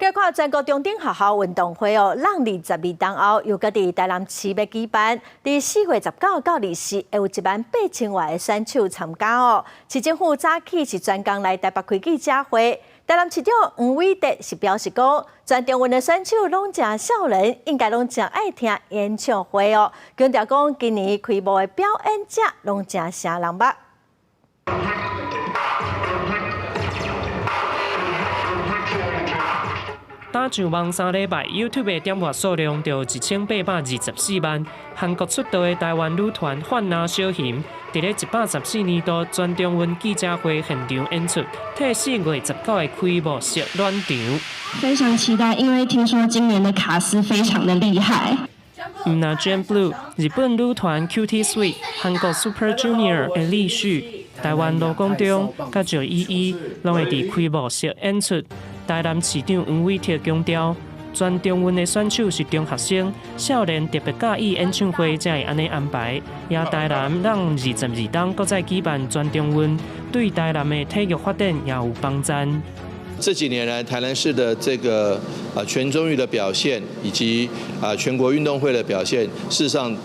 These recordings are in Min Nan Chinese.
來看全國中等學校運動會哦，乩22冬後又閣佇台南市欲舉辦，佇4月19到24，會有1萬8千外个選手參加哦。市政府早起是專工來台北開記者會，台南市長黃偉哲是表示講，全中運的選手攏誠少年，應該攏誠愛聽演唱會哦。強調講，今年開幕的表演者攏誠聲人目。打上網3禮拜，YouTube 的點閱數量就1824萬。韓國出道的台灣女團煥娜小熊，佇咧114年度全中運記者會現場演出，替4月19的開幕式暖場。非常期待，因為聽說今年的卡司非常的厲害。毋但 Gen.Blue、日本女團 Cutie Sweet、韓國 Super Junior 的李旭、台灣盧廣仲、佮趙依依，攏會佇開幕式演出。台南市長黃偉哲強調，全中運的選手是中學生，少年特別佮意演唱會才會按呢安排。也台南乩22冬閣再舉辦全中運，對台南的體育發展也有幫助。這幾年來，台南市的這個全中運的表現，以及全國運動會的表現，事實上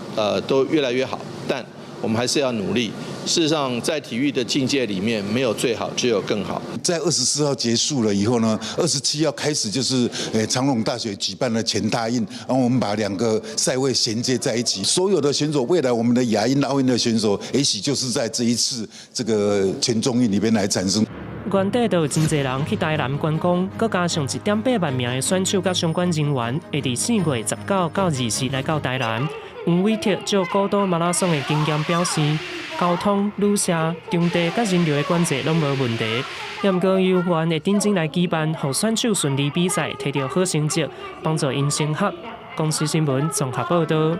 都越來越好，但我們還是要努力。事實上，在體育的境界裡面，沒有最好，只有更好。在24號結束了以後呢，27號開始就是長榮大學舉辦的全大運，然後我們把兩個賽會銜接在一起。所有的選手，未來我們的亞運、奧運的選手，也許就是在這一次這個全中運裡面來產生。原底就有真濟人去台南觀光，閣加上1.8萬名的選手佮相關人員，會佇4月19到24來到台南。黃偉哲就古都馬拉松的經驗表示，交通、旅社、場地佮人流的管制攏無問題。毋過猶原會認真來舉辦，予選手順利比賽，摕著好成績，幫助𪜶升學。公視新聞綜合報導。